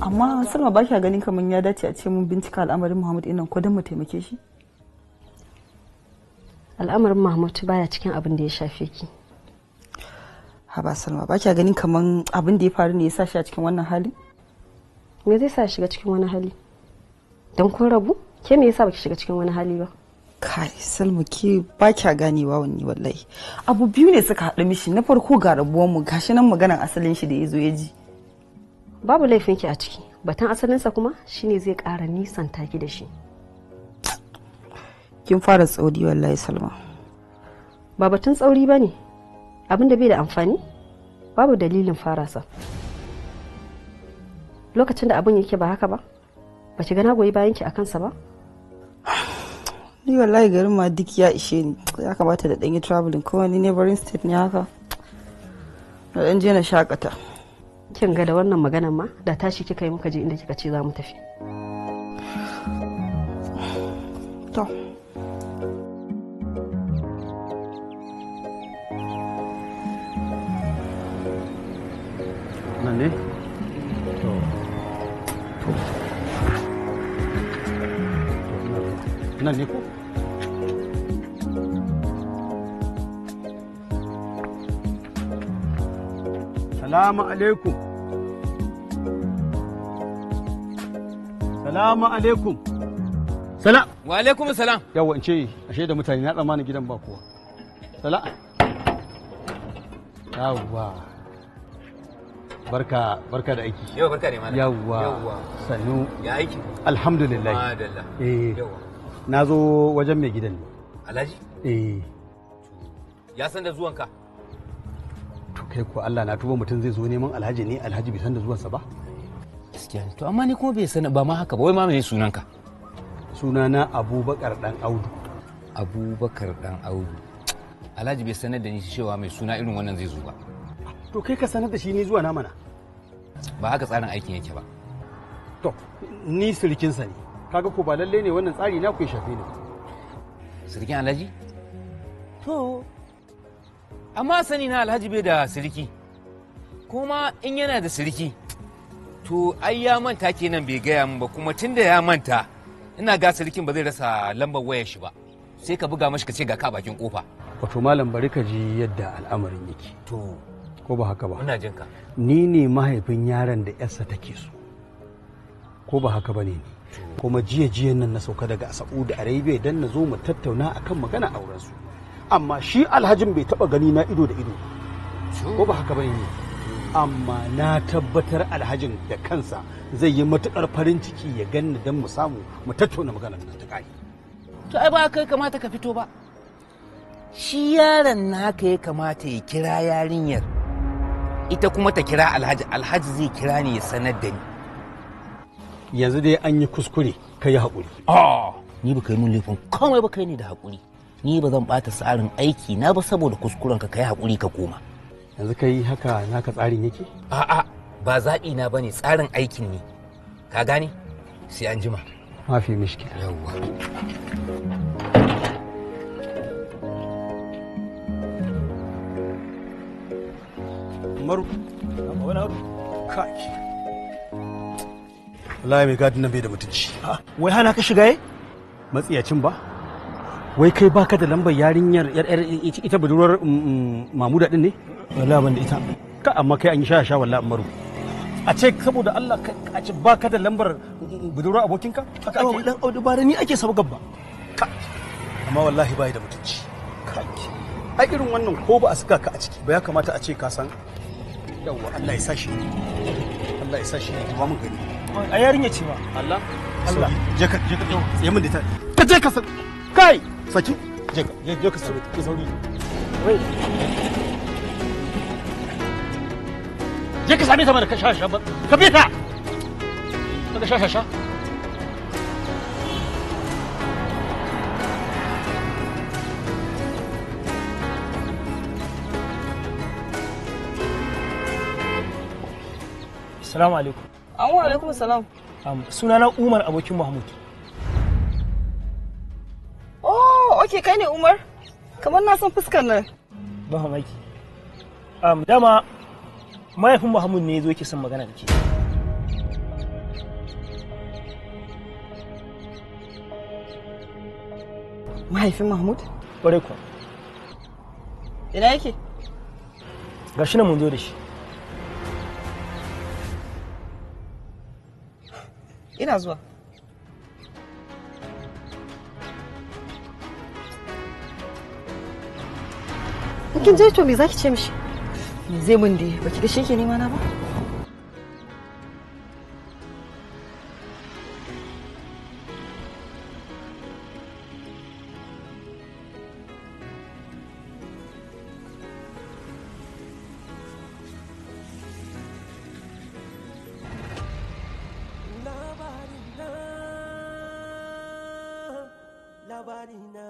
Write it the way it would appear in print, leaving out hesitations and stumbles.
Amma Salma, ba kya ganin kamar ya dace a ce mun bincika al'amarin Muhammad ɗin nan ko don mu taimake shi? Al'amarin Mahmud baya cikin abin da ya shafe ki. Haba Salma, ba kya ganin kamar abin da ya faru ne ya sa shi a cikin wannan hali? Me zai sa shiga cikin wani hali? Don kun rabu? Ke me yasa baki shiga cikin wani hali ba? Kai Salma, ke ba kya ganewa wani wallahi. Abu biyu ne suka haɗu mishi, na farko ga rabuwar mu, gashi nan maganan asalin shi da ya zo ya ji. Babu laifinki a ciki, batun asalinsa kuma shine zai ƙara nisan taki da shi. Kin fara tsauri wallahi Salma. Ba batun tsauri ba ne, abin da bai da amfani babu dalilin fara sa. Lokacin da abin yake ba haka ba, ba ki ga na goyi bayan ki a kansa ba? Ni wallahi garin ma duk ya ishe ni, ya kamata da ɗan yi traveling ko wani neighboring state ne haka. Da ɗan je na shakata. Kin ga da wannan maganan ma da tashi kika yi muka je inda kika ce za mu tafi. To. Nan ne? To. To. Nan ne ko? Salamu alaikum. Salamu alaikum. Salam. Wa alaikum salam. Yawa in ce ashe da mutane na tsammanin gidan ba kowa. Sala. Yawwa. Barka, barka da aiki. Yau barka ne malam. Yawwa. Sannu. Ya aiki? Alhamdulillah. Madalla. Eh. Yawwa. Na zo wajen mai gidan ne. Alhaji? Eh. Ya san da zuwanka? To kai ko Allah na tuba, mutum zai zo neman Alhaji ne, Alhaji bai san da zuwansa ba? Gaskiya ne. To amma ni kuma bai san ba ma haka ba, wai ma me sunanka? Sunana Abubakar Dan Audu. Abubakar Dan Audu. Alhaji bai sanar da ni cewa mai suna irin wannan zai zo ba. To kai ka sanar da shi ni zuwa na mana. Ba haka tsarin aikin yake ba. To ni sirikinsa ne. Kaga ko ba lalle ne wannan tsari na ku ya shafe ni. Sirikin Alhaji? To amma sani na Alhaji bai da siriki. Kuma in yana da siriki to ai ya manta kenan bai gaya min ba, kuma tunda ya manta ina ga sirikin ba zai rasa lambar wayar shi ba. Sai ka buga mashi ka ce ga ka bakin kofa. Wato malam bari ka ji yadda al'amarin yake. To ko ba haka ba? Ina jin ka. Ni ne mahaifin yaron da yarsa take so. Ko ba haka ba ne ni? Kuma jiya-jiyan nan na sauka daga Saudi Arabia dan na zo mu tattauna akan magana auren su. Amma shi Alhajin bai taba gani na ido da ido. Ko ba haka bane ne? Amma na tabbatar Alhajin da kansa zai yi matukar farin ciki ya ganni dan mu samu mu tattauna maganar nan ta kare. To ai ba kai kamata ka fito ba. Shi yaron naka ya kamata ya kira yarinyar. Ita kuma ta kira Alhaji, Alhaji zai kira ni ya sanar da ni. Yanzu dai an yi kuskure, ka yi haƙuri. Ni ba ka yi mun laifin komai ba, kai ne da haƙuri. Ni ba zan ɓata tsarin aiki na ba saboda kuskuren ka, kai haƙuri ka koma. Yanzu kai haka naka tsarin yake? A'a, ba zaɓi na bane, tsarin aikin ne. Ka gane? Sai an jima. Mafi mishkila. Yawwa. Umaru. Kai. Wallahi mai gadin nan bai da mutunci. Wai hana ka shiga ye? Matsiyacin ba? Wai kai baka da lambar yarinyar yar ita budurwar Mamuda din ne? Wallahi ban da ita. Ka amma kai an yi sha sha wallahi Umaru. A ce saboda Allah a ce baka da lambar budurwar abokinka? Haka ake dan Audu ba da ni ake sabgar ba. Amma wallahi bai da mutunci. Kai. Ai irin wannan ko ba a saka ka a ciki ba ya kamata a ce ka san. Yawwa Allah ya sa shi. Allah ya sa shi ne ba mun gani. A yarinya ce ba. Allah Allah. Je ka tsaye mun da ita. Ka je ka kai saki je ka je ka sauri ki sauri. Wai. Je ka same ta mana ka sha sha ba. Ka bi ta. Ka sha sha sha. Assalamu alaikum. Wa alaikum salam. Sunana Umar abokin Mahmud. Oh, okay, kai ne Umar? Kamar na san fuskar nan. Ba mamaki. Dama mahaifin Mahmud ne ya zo yake son magana da ke. Mahaifin Mahmud? Ƙwarai kuwa. Ina yake? Gashi nan mun zo da shi. Ina zuwa. In kin je to me zaki ce mishi? Me zai mun dai? Baki ga shi yake nema na ba? Labarina, labarina.